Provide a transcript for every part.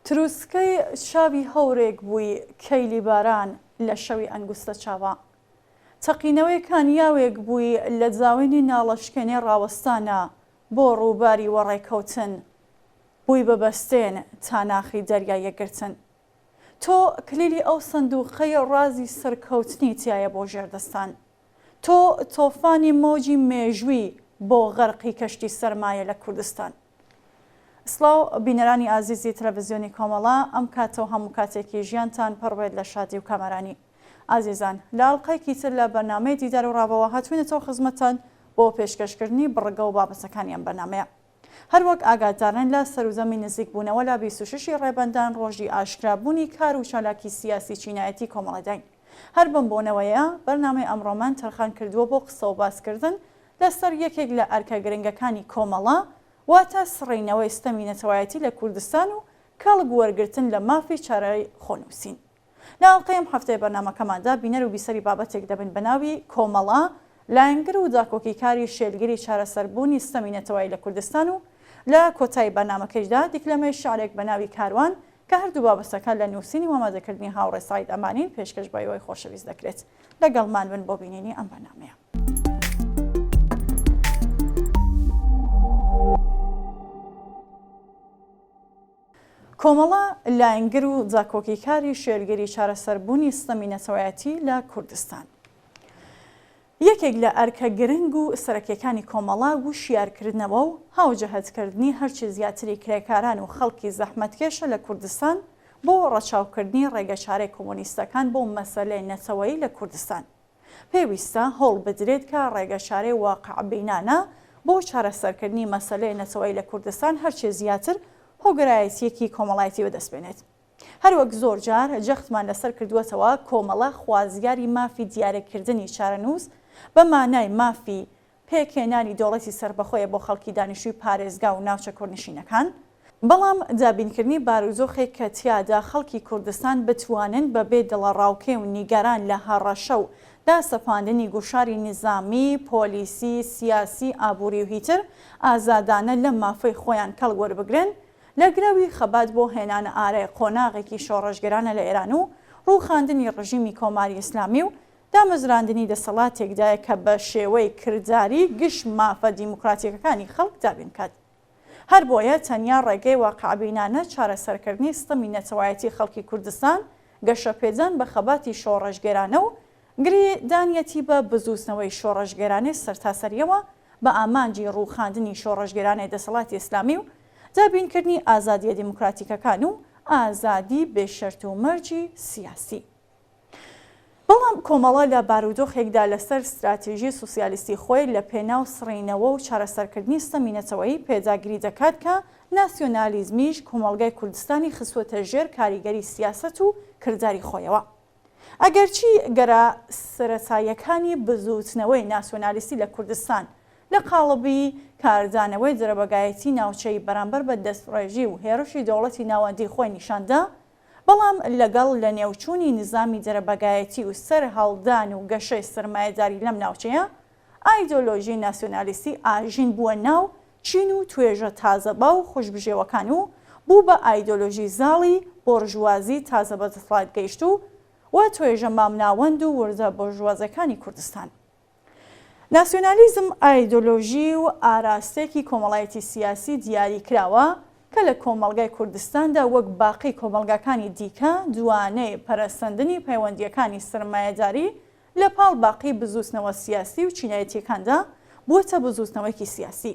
تروسکەی چاوی هەورێک بووی کەیلی باران لە شەوی ئەنگوستە چاوا. تەقینەوەی کانیاوێک بووی لە زاوێنی ناڵەشکێنەی ڕاوەستانا بۆ ڕووباری وەڕێکەوتن بووی بە بەستێن تا ناخی دەریا یەکگرتن. تۆ کلیلی ئەو سندووقەی ڕازی سەرکەوتنی تیایە بۆ ژێردەستان. تۆ تۆفانی مەوجی مێژووی بۆ غەرقی کەشتی سەرمایە لە کوردستان. سڵاو بینەرانی ئازیزی تەلەڤزیۆنی کۆمەڵە، ئەم کاتە و هەموو کاتێکی ژیانتان پڕ بێت لە شادی و کامەرانی. ئازیزان لە ئەڵقەیەکی تر لە بەرنامەی دیدار و ڕاڤەوە هاتووینەتەوە خزمەتتان بۆ پێشکەشکردنی بڕگە و بابەتەکانی ئەم بەرنامەیە. هەروەک ئاگادارن لە سەروزەمی نزیک بوونەوە لە 26 ی ڕێبەندان ڕۆژی ئاشکرا بوونی کار و چالاکی سیاسی چینایەتی کۆمەڵەداین. هەر بەم بۆنەوەیە بەرنامەی ئەمڕۆمان تەرخان کردووە بۆ قسە و باس کردن لە سەر یەکێک لە ئەرکە گرنگەکانی کۆمەڵە واتە سڕینەوەی ستەمی نەتەوایەتی لە کوردستان و کەڵک وەرگرتن لە مافی چارەی خۆنووسین. لە ئەڵقەی ئەم هەفتەی بەرنامەکەماندا بینەر و بیسەری بابەتێک دەبن بە ناوی کۆمەڵە، لایەنگر و داکۆکیکاری شێلگیری چارەسەربوونی ستەمی نەتەوایی لە کوردستان و لە کۆتایی بەرنامەکەیشدا دیکلەمەی شیعرێک بە ناوی کاروان کە هەردوو بابەتەکە لە نووسینی و ئامادەکردنی هاوڕێ سەعید ئەمانین پێشکەش بە ئێوەی خۆشەویست دەکرێت. لەگەڵمان بن بۆ بینینی ئەم بەرنامەیە. کۆمەڵە لایەنگر و داکۆکیکاری شێلگیری چارەسەربوونی ستەمی نەتەوایەتی لە کوردستان. یەکێک لە ئەرکە گرنگ و سەرەکیەکانی کۆمەڵە وشیارکردنەوە و هاوجەهەتکردنی هەرچی زیاتری کرێکاران و خەڵکی زەحمەتکێشە لە کوردستان بۆ ڕەچاوکردنی ڕێگەچارەی کۆمۆنیستەکان بۆ مەسەلەی نەتەوەیی لە کوردستان. پێویستە هەوڵ بدرێت کە ڕێگەچارەی واقعبینانە بۆ چارەسەرکردنی مەسەلەی نەتەوەیی لە کوردستان هەرچی زیاتر هۆگرایەتییەکی کۆمەڵایەتی بەدەست بێنێت. هەروەک زۆر جار جەختمان لەسەر کردووەتەوە کۆمەڵە خوازیاری مافی دیاریکردنی چارەنووس بە مانای مافی پێکهێنانی دەوڵەتی سەربەخۆیە بۆ خەڵکی دانیشتووی پارێزگا و ناوچە کوردنشینەکان، بەڵام دابینکردنی بارودۆخێک کە تیادا خەڵکی کوردستان بتوانن بە بێ دڵەڕاوکێ و نیگەران لە هەڕەشە و داسەپاندنی گوشاری نیزامی، پۆلیسی، سیاسی، ئابووری و هیتر ئازادانە لەم مافەی خۆیان کەڵک وەربگرن، لە گرەوی خەبات بۆ هێنانەئارای قۆناغێکی شۆڕشگێرانە لە ئێران و ڕووخاندنی ڕژیمی کۆماری ئیسلامی و دامەزراندنی دەسەڵاتێکدایە کە بە شێوەی کرداری گشت مافە دیموکراتیکەکانی خەڵک دابین بکات. هەر بۆیە تەنیا ڕێگەی واقعبینانە چارەسەرکردنی ستەمی نەتەوایەتی خەڵکی کوردستان، گەشەپێدان بە خەباتی شۆڕشگێرانە و گرێ دانیەتی بە بزووتنەوەی شۆڕشگێرانەی سەرتاسەرییەوە بە ئامانجی ڕووخاندنی شۆڕشگێرانەی دەسەڵاتی ئیسلامی و دابینکردنی ئازادییە دیموکراتیکەکان و ئازادی بێ شەرت و مەرجی سیاسی. بەڵام کۆمەڵە لە بارودۆخێکدا لەسەر ستراتیژی سوسیالیستی خۆی لە پێناو سڕینەوە و چارەسەرکردنی ستەمی نەتەوەیی پێداگری دەکات کە ناسیۆنالیزمیش کۆمەڵگای کوردستانی خستووەتە ژێر کاریگەری سیاسەت و کرداری خۆیەوە. ئەگەرچی گەرا سەرەتاییەکانی بزووتنەوەی ناسیۆنالیستی لە کوردستان لە قاڵبی کاردانەوەی دەرەبەگایەتی ناوچەیی بەرامبەر بە دەستڕێژی و هێڕشی دەوڵەتی ناوەندی خۆی نیشان دا، بەڵام لەگەڵ لەنێوچوونی نیزامی دەرەبەگایەتی و سەر هەڵدان و گەشەی سەرمایەداری لەم ناوچەیە، ئایدۆلۆژی ناسیۆنالیستی ئاژین بووە ناو چین و توێژە تازەباو و خوشبژێوەکان و بوو بە ئایدۆلۆژی زاڵی بۆرژوازی تازە بەدەسەڵاتگەیشتوو و توێژە مامناوەند و وردە بۆرژوازەکانی کوردستان. ناسیۆنالیزم ئایدۆلۆژی و ئاراستەیەکی کۆمەڵایەتی سیاسی دیاریکراوە کە لە کۆمەڵگای کوردستاندا وەک باقی کۆمەڵگاکانی دیکە دوانەی پەرەسەندنی پەیوەندییەکانی سەرمایەداری لە پاڵ باقی بزووتنەوە سیاسی و چینایەتییەکاندا بووەتە بزووتنەوەیەکی سیاسی.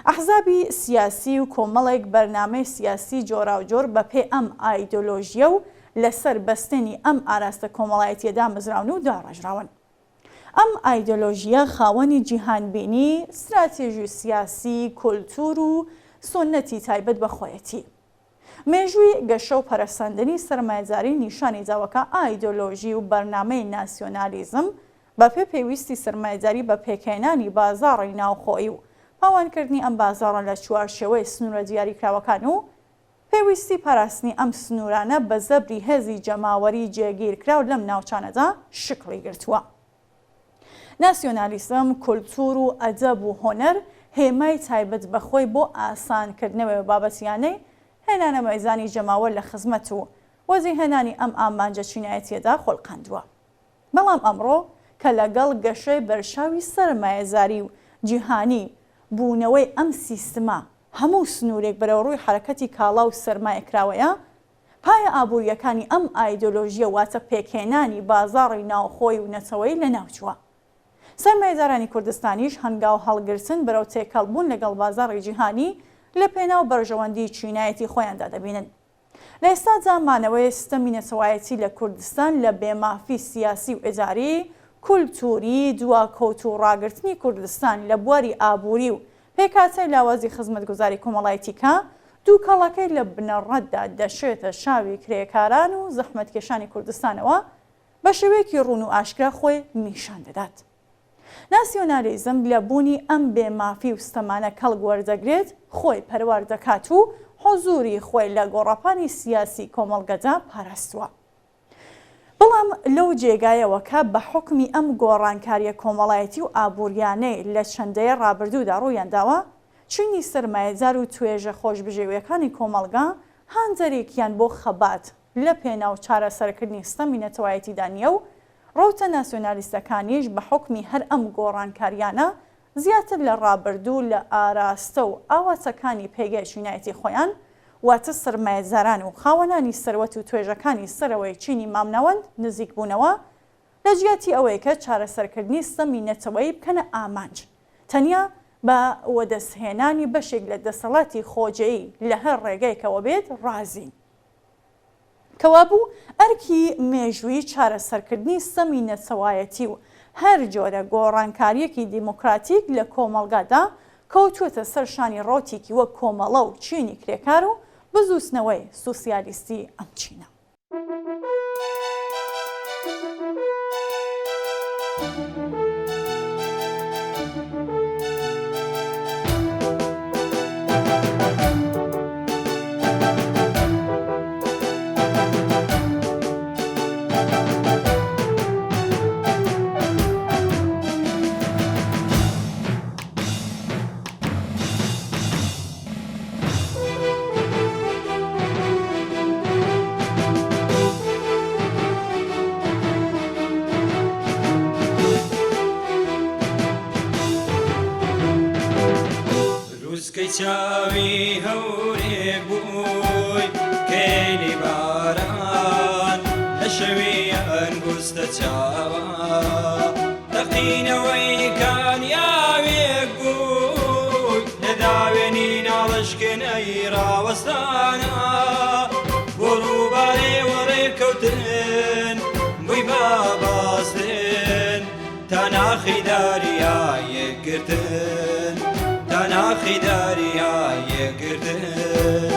ئەحزابی سیاسی و کۆمەڵێک بەرنامەی سیاسی جۆراوجۆر بەپێی ئەم ئایدۆلۆژییە و لەسەر بەستێنی ئەم ئاراستە کۆمەڵایەتییە دامەزراون و داڕێژراون. ئەم ئایدۆلۆژییە خاوەنی جیهانبینی، ستراتێژی سیاسی، کولتوور و سوننەتی تایبەت بە خۆیەتی. مێژووی گەشە و پەرەسەندنی سەرمایەداری نیشانی داوە کە ئایدۆلۆژی و بەرنامەی ناسیۆنالیزم بە پێ پێویستی سەرمایەداری بە پێکهێنانی بازاڕی ناوخۆیی و پاوانکردنی ئەم بازاڕە لە چوارچێوەی سنوورە دیاریکراوەکان و پێویستی پاراستنی ئەم سنوورانە بە زەبری هێزی جەماوەری جێگیرکراو لەم ناوچانەدا شکڵی گرتووە. ناسیۆنالیسم، کولتوور و ئەدەب و هونەر هێمای تایبەت بە خۆی بۆ ئاسانکردنەوەی بابەتیانەی. هێنانە مەیدانی جەماوەر لە خزمەت و وەدیهێنانی ئەم ئامانجە چینایەتییەدا خولقاندووە. بەڵام ئەمڕۆ کە لەگەڵ گەشەی بەرچاوی سەرمایەداری و جیهانی بوونەوەی ئەم سیستمە هەموو سنوورێک بەرەوڕووی حەرەکەتی کاڵا و سەرمایە کراوەیە، پایە ئابوورییەکانی ئەم ئایدۆلۆژییە واتە پێکهێنانی بازاڕی ناوخۆی و نەتەوەیی لەناوچووە. سەرمایەدارانی کوردستانیش هەنگاو هەڵگرتن بەرەو تێکەڵ بوون لەگەڵ بازاڕی جیهانی لە پێناو بەرژەوەندی چینایەتی خۆیاندا دەبینن. لە ئێستادا مانەوەی ستەمی نەتەوایەتی لە کوردستان لە بێ مافی سیاسی و ئیداری، کولتووری، دواکەوتوو ڕاگرتنی کوردستان لە بواری ئابووری و پێکهاتەی لاوازی خزمەتگوزاری کۆمەڵایەتی کە دووکەڵەکەی لە بنەڕەتدا دەچێتە چاوی کرێکاران و زەحمەتکێشانی کوردستانەوە بە شێوەیەکی ڕوون و ئاشکرا خۆی نیشان دەدات. ناسیۆنالیزم لە بوونی ئەم بێ مافی و ستەمانە کەڵک وەردەگرێت، خۆی پەروار دەکات و حوزوری خۆی لە گۆڕەپانی سیاسی کۆمەڵگەدا پاراستووە. بەڵام لەو جێگایەوە کە بە حوکمی ئەم گۆڕانکاریە کۆمەڵایەتی و ئابووریانەی لە چەند دەیە ڕابردوودا ڕوویان داوە، چینی سەرمایەدار و توێژە خۆشبژێویەکانی کۆمەڵگا هاندەرێکیان بۆ خەبات لە پێناو چارەسەرکردنی ستەمی نەتەوایەتیدا نیە و ڕەوتە ناسیۆنالیستەکانیش بە حوکمی هەر ئەم گۆڕانکاریانە زیاتر لە ڕابردوو لە ئاراستە و ئاواتەکانی پێگەی چینایەتی خۆیان واتە سەرمایەداران و خاوەنانی سەروەت و توێژەکانی سەرەوەی چینی مامناوەند نزیک بوونەوە لە جیاتی ئەوەی کە چارەسەرکردنی ستەمی نەتەوەیی بکەنە ئامانج تەنیا بە وەدەستهێنانی بەشێک لە دەسەڵاتی خۆجێی لە هەر ڕێگایکەوە بێت ڕازین. کەوابوو ئەرکی مێژوویی چارەسەرکردنی ستەمی نەتەوایەتی و هەر جۆرە گۆڕانکارییەکی دیموکراتیک لە کۆمەڵگادا کەوتووەتە سەر شانی ڕەوتێکی وەک کۆمەڵە و چینی کرێکار و بزووتنەوەی سوسیالیستی ئەم چینە. بروسکەی چاوی هەورێک بووی کەیلی باران لە شەوی ئەنگوستە چاوە تەقینەوەی کانیاوێک بووی لە داوێنی ناڵشکێنەی ڕاوەستانە بۆ ڕووبارێ وەڕێ کەوتن بووی بە بازن تا ناخی داریا یەکگرتن تا ناخی داریا یەکگرتن.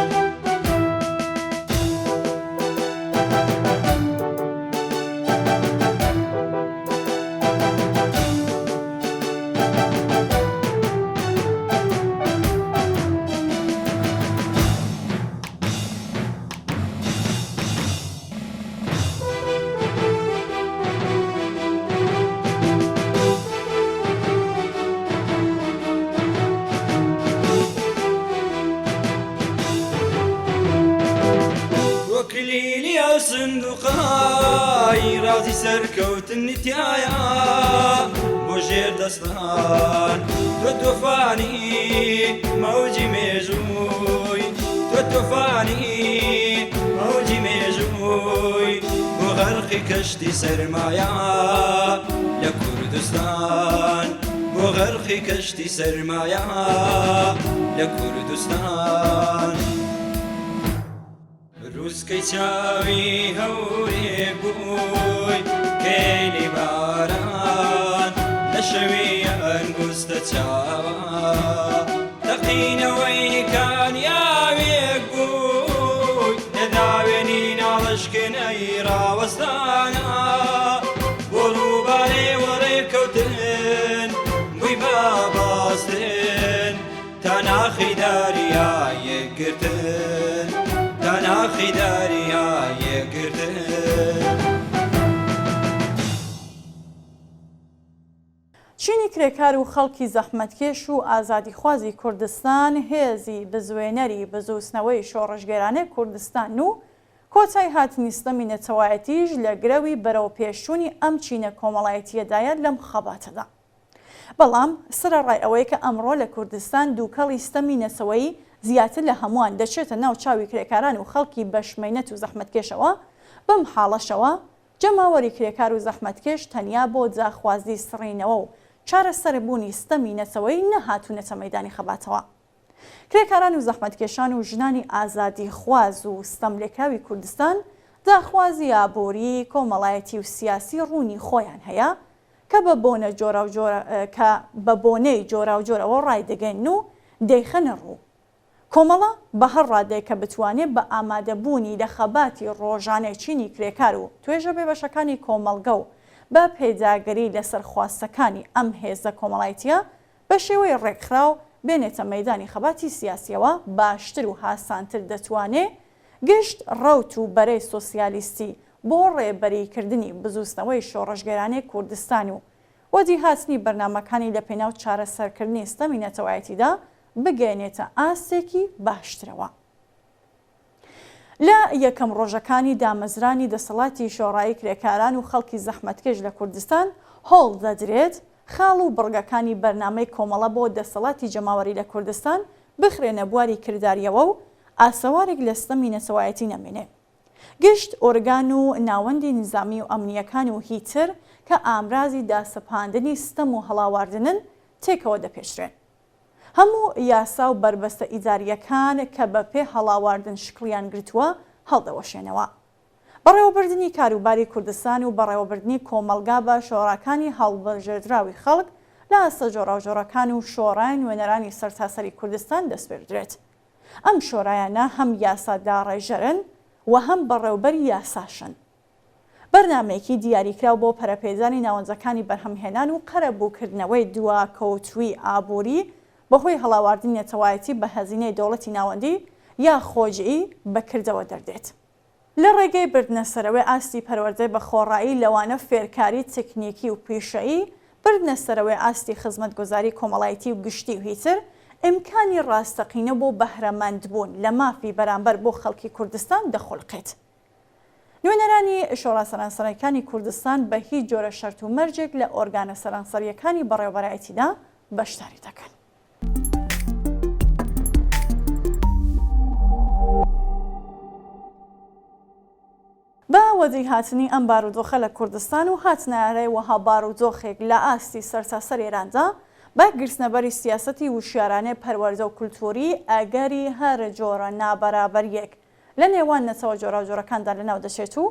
تۆ کلیلی ئەو سندوقەی ڕازی سەرکەوتنی تیایە بۆ ژێر دەستان تۆ تۆفانی مەوجی مێژووی تۆ تۆفانی مەوجی مێژووی بۆ غەرقی کەشتی سەرمایە لە کوردستان بۆ غەرقی کەشتی سەرمایە لە کوردستان. بروسکەی چاوی هەورێک بووی کەیلی باران لە شەوی ئەنگوستە چاوە تەقینەوەی کانیاوێک بووی لە داوێنی ناڵشکێنەی ڕاوەستانە بۆ ڕووبارێ وەڕێ کەوتن بووی بە بازدن تا ناخی داریا یەکگرتن تا ناخی داریا یەکگرتن. چینی. کرێکار و خەڵکی زەحمەتکێش و ئازادیخوازی کوردستان هێزی بزوێنەری بزووتنەوەی شۆڕشگێرانەی کوردستانن و کۆتای هاتنی ستەمی نەتەوایەتیش لە گرەوی بەرەوپێشچوونی ئەم چینە کۆمەڵایەتییەدایە لەم خەباتەدا. بەڵام سەرەڕای ئەوەی کە ئەمڕۆ لە کوردستان دووکەڵی ستەمی نەتەوەیی زیاتر لە هەمووان دەچێتە ناو چاوی کرێکاران و خەڵکی بەشمەینەت و زەحمەتکێشەوە، بەم حاڵەشەوە جەماوەری کرێکار و زەحمەتکێش تەنیا بۆ داخوازی سڕینەوە و چارەسەربوونی ستەمی نەتەوەیی نەهاتوونەتە مەیدانی خەباتەوە. کرێکاران و زەحمەتکێشان و ژنانی ئازادیخواز و ستەملێکراوی کوردستان داخوازی ئابووری، کۆمەڵایەتی و سیاسی ڕوونی خۆیان هەیە کە بە بۆنە جۆراوجۆرە کە بە بۆنەی جۆراوجۆرەوە ڕایدەگەینن و دەیخەنە ڕوو. کۆمەڵە بە هەر ڕادەیەک کە بتوانێ بە ئامادەبوونی لە خەباتی ڕۆژانەی چینی کرێکار و توێژە بێبەشەکانی کۆمەڵگە و بە پێداگری لەسەر خواستەکانی ئەم هێزە کۆمەڵایتییە بە شێوەی ڕێکخراو بێنێتە مەیدانی خەباتی سیاسییەوە باشتر و هاسانتر دەتوانێ گشت ڕەوت و بەرەی سۆسیالیستی بۆ ڕێبەریکردنی بزووتنەوەی شۆڕشگێرانەی کوردستان و وەدیهاتنی بەرنامەکانی لە پێناو چارەسەرکردنی ستەمی نەتەوایەتیدا بگەیەنێتە ئاستێکی باشترەوە. لە یەکەم ڕۆژەکانی دامەزرانی دەسەڵاتی شۆڕایی کرێکاران و خەڵکی زەحمەتکێش لە کوردستان هەوڵ دەدرێت خاڵ و بڕگەکانی بەرنامەی کۆمەڵە بۆ دەسەڵاتی جەماوەری لە کوردستان بخرێنە بواری کردارییەوە و ئاسەوارێک لە ستەمی نەتەوایەتی نەمێنێ. گشت ئۆرگان و ناوەندی نیزامی و ئەمنییەکان و هیتر کە ئامرازی داسەپاندنی ستەم و هەڵاواردنن تێکەوە دەپێچرێن. هەموو یاسا و بەربەستە ئیدارییەکان کە بە پێ هەڵاواردن شکڵیان گرتووە هەڵدەوەشێنەوە. بەڕێوەبردنی کاروباری کوردستان و بەڕێوەبردنی کۆمەڵگا بە شۆراکانی هەڵبژێردراوی خەڵک لە ئاستە جۆراوجۆرەکان و شۆرای نوێنەرانی سەرتاسەری کوردستان دەسپێردرێت. ئەم شۆرایانە هەم یاساداڕێژەرن و هەم بەڕێوبەری یاساشن. بەرنامەیەکی دیاریکراو بۆ پەرەپێدانی ناوەندەکانی بەرهەمهێنان و قەرەبووکردنەوەی دواکەوتووی ئابووری بەهۆی هەڵاواردنی نەتەوایەتی بە هەزینەی دەوڵەتی ناوەندی یا خۆجێی بە کردەوە دەردێت. لە ڕێگەی بردنەسەرەوەی ئاستی پەروەردەی بە خۆڕایی لەوانە فێرکاری تکنیکی و پیشەیی، بردنەسەرەوەی ئاستی خزمەتگوزاری کۆمەڵایتی و گشتی و هیتر، ئیمکانی ڕاستەقینە بۆ بەهرەمەندبوون لە مافی بەرامبەر بۆ خەڵکی کوردستان دەخولقێت. نوێنەرانی شۆڕا سەرانسەریەکانی کوردستان بە هیچ جۆرە شەرت و مەرجێک لە ئۆرگانە سەرانسەریەکانی بەڕێوەبەرایەتیدا بەشداری دەکەن. بە وەدیهاتنی ئەم بارودۆخە لە کوردستان و هاتنەئارای وەها بارودۆخێک لە ئاستی سەرتاسەر ئێراندا، بە گرتنەبەری سیاسەتی وشیارانەی پەروەردە و کولتووری، ئەگەری هەر جۆرە نابەرابەرییەک لە نێوان نەتەوە جۆراوجۆرەکاندا لەناو دەچێت و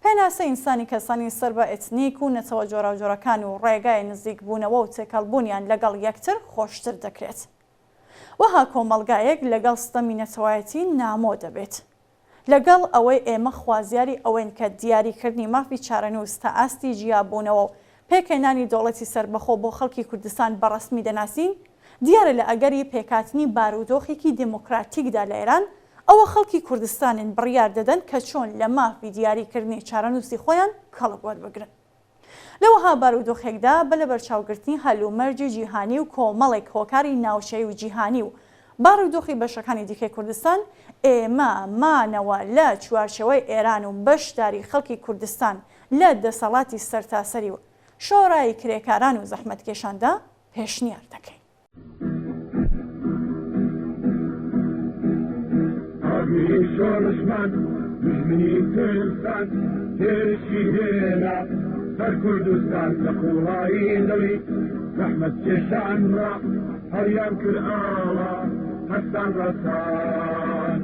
پێناسەی ئینسانی کەسانی سەر بە ئێتنیک و نەتەوە جۆراوجۆرەکان و ڕێگای نزیکبوونەوە و تێکەڵبوونیان لەگەڵ یەکتر خۆشتر دەکرێت. وەها کۆمەڵگایەک لەگەڵ ستەمی نەتەوایەتی نامۆ دەبێت. لەگەڵ ئەوەی ئێمە خوازیاری ئەوەین کە دیاریکردنی مافی چارەنووس تا ئاستی جیابوونەوە و پێکهێنانی دەوڵەتی سەربەخۆ بۆ خەڵکی کوردستان بە ڕەسمی دەناسین، دیارە لە ئەگەری پێکهاتنی بارودۆخێکی دێمۆکراتیکدا لە ئێران، ئەوە خەڵکی کوردستانن بڕیار دەدەن کە چۆن لە مافی دیاریکردنی چارەنووسی خۆیان کەڵک وەربگرن. لە وەها بارودۆخێکدا بە لەبەرچاوگرتنی هەلومەرجی جیهانی و کۆمەڵێک هۆکاری ناوچەیی و جیهانی و بارودۆخی بەشەکانی دیکەی کوردستان، ئێمە مانەوە لە چوارچێوەی ئێران و بەشداری خەڵکی کوردستان لە دەسەڵاتی سەرتاسەری و شۆرای کرێکاران و زەحمەتکێشاندا پێشنیار دەکەین. ئاگری شۆڕشمان دوژمنی ترسان هێرشی هێنا سەر کوردستان لە قوڵایی دڵی زەحمەت کێشان ڕا هەڵیان کرد ئاڵا هەستان ڕەسان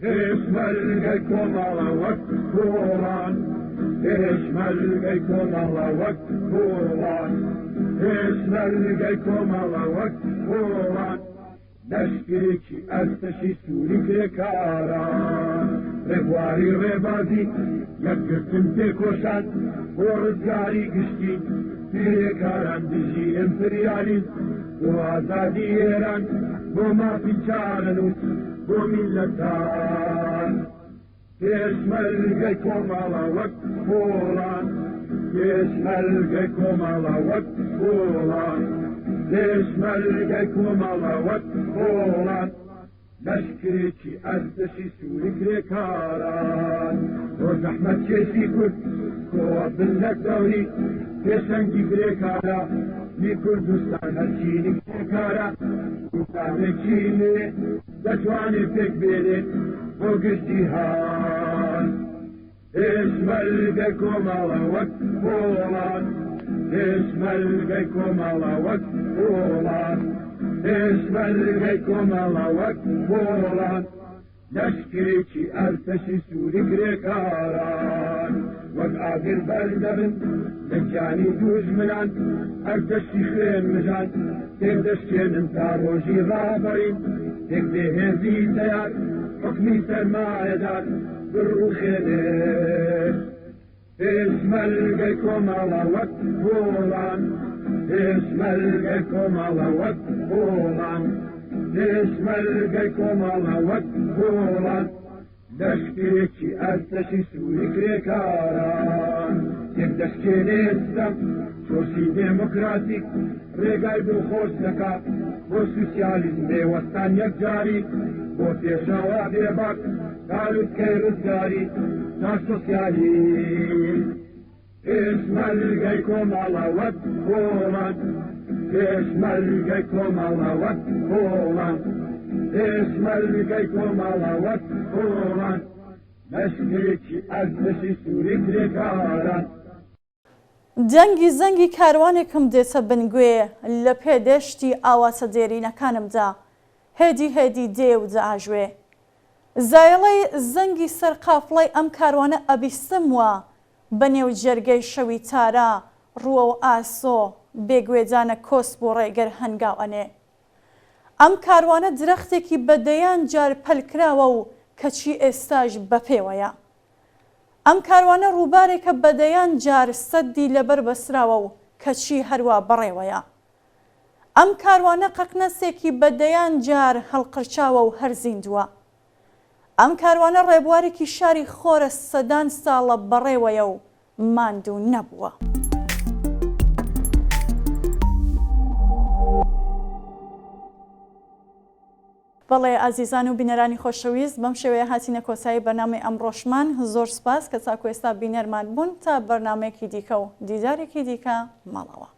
پێشمەرگەی کۆمەڵە وەک کۆڵان پێشمەرگەی کۆمەڵە وەک کۆڵان پێشمەرگەی کۆمەڵە وەک کۆڵان لەشکرێکی ئەرتەشی سووری کرێکاران ڕێبواری ڕێبازی یەکگرتن تێکۆشان بۆ ڕزگاری گشتی کرێکاران دژی ئیمپریالیزم بۆ ئازادی ئێران بۆ مافی چارەنووس بۆ میللەتان پێشمەرگەی کۆمەڵە وەک کۆڵان. پێشمەرگەی کۆمەڵە وەک پۆڵان پێشمەرگەی کۆمەڵە وەک پۆڵان لەشکرێکی ئەرتەشی سووری کرێکاران بۆ زەحمەتکێشی کورد کۆوە بن لە دەوری پێشەنگی کرێکارە نی کوردستان هەرچینی کرێکارە کوردانێکی نوێ دەتوانێ پێک بێنێ بۆ گشت جیهان. پێشمەرگەی کۆمەڵە وەک پۆڵان پێشمەرگەی کۆمەڵە وەک پۆڵان پێشمەرگەی کۆمەڵە وەک پۆڵان لەشکرێکی ئەرتەشی سووری کرێکاران وەک ئاگر بەردەبن لە گیانی دوژمنان ئەرتەشی خوێن مژان تێک دەشکێنن تا ڕۆژی ڕابڕین تێک بێ هێزی تەیار حوکمی سەرمایەدار بڕوخێنێ پێشمەرگەی کۆمەڵە وەک گۆڵان پێشمەرگەی کۆمەڵە وەک گۆڵان پێشمەرگەی کۆمەڵە وەک گۆڵان لەشکرێکی ئەرتەشی سووری کرێکاران تێک دەشکێنێ ستەم شۆرشی دێمۆکراتیک ڕێگای بۆ خۆش دەکا بۆ سوسیالیزم بێ وەستان یەکجاری بۆ پێشەوا بێباک تا لوتکەی ڕزگاری تا سۆسیالیزم پێشمەرگەی کۆمەڵە وەک گۆڵان پێشمەرگەی کۆمەڵە وەک گۆڵان پێشمەرگەی کۆمەڵە وەک گۆڵان لەشکرێکی ئەرتەشی سووری کرێکاران. دەنگی زەنگی کاروانێکم دێتە بن گوێ لە پێ دەشتی ئاواتە دێرینەکانمدا هێدی هێدی دێ و دەئاژوێ. زایەڵەی زەنگی سەر قافڵەی ئەم کاروانە ئەبیستم وا بە نێو جەرگەی شەوی تارا ڕووەو ئاسۆ بێ گوێدانە کۆسپ و ڕێگر هەنگاو ئەنێ. ئەم کاروانە درەختێکی بە دەیان جار پەل کراوە و کەچی ئێستاش بە پێوەیە. ئەم کاروانە ڕووبارێکە بە دەیان جار سەددی لەبەر بەسراوە و کەچی هەروا بەڕێوەیە. ئەم کاروانە قەقنەسێکی بە دەیان جار هەڵقرچاوە و هەر زیندووە. ئەم کاروانە ڕێبوارێکی شاری خۆرە سەدان ساڵە بەڕێوەیە و ماندوو نەبووە. بەڵێ ئازیزان و بینەرانی خۆشەویست بەم شێوەیە هاتینە کۆتایی بەرنامەی ئەمڕۆشمان زۆر سوپاس کە تاکو ئێستا بینەرمان بوون تا بەرنامەیەکی دیکە و دیدارێکی دیکە ماڵاوا.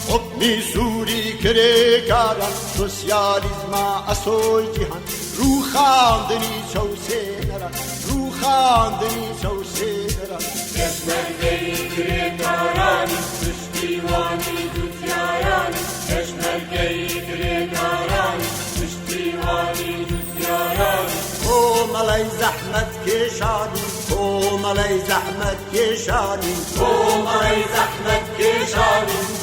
حوکمی سووری کرێکاران سۆسیالیزمە ئەسۆی جیهان ڕووخاندنی چەوسێنەران ڕووخاندنی چەوسێنەران پێشمەرگەی کرێکارانی پشتیوانی جوتیارانی پێشمەرگەی کرێکارانی پشتیوانی جوتیارانی کۆمەڵەی زەحمەت کێشانی کۆمەڵەی زەحمەت کێشانی کۆمەڵەی زەحمەت کێشانی.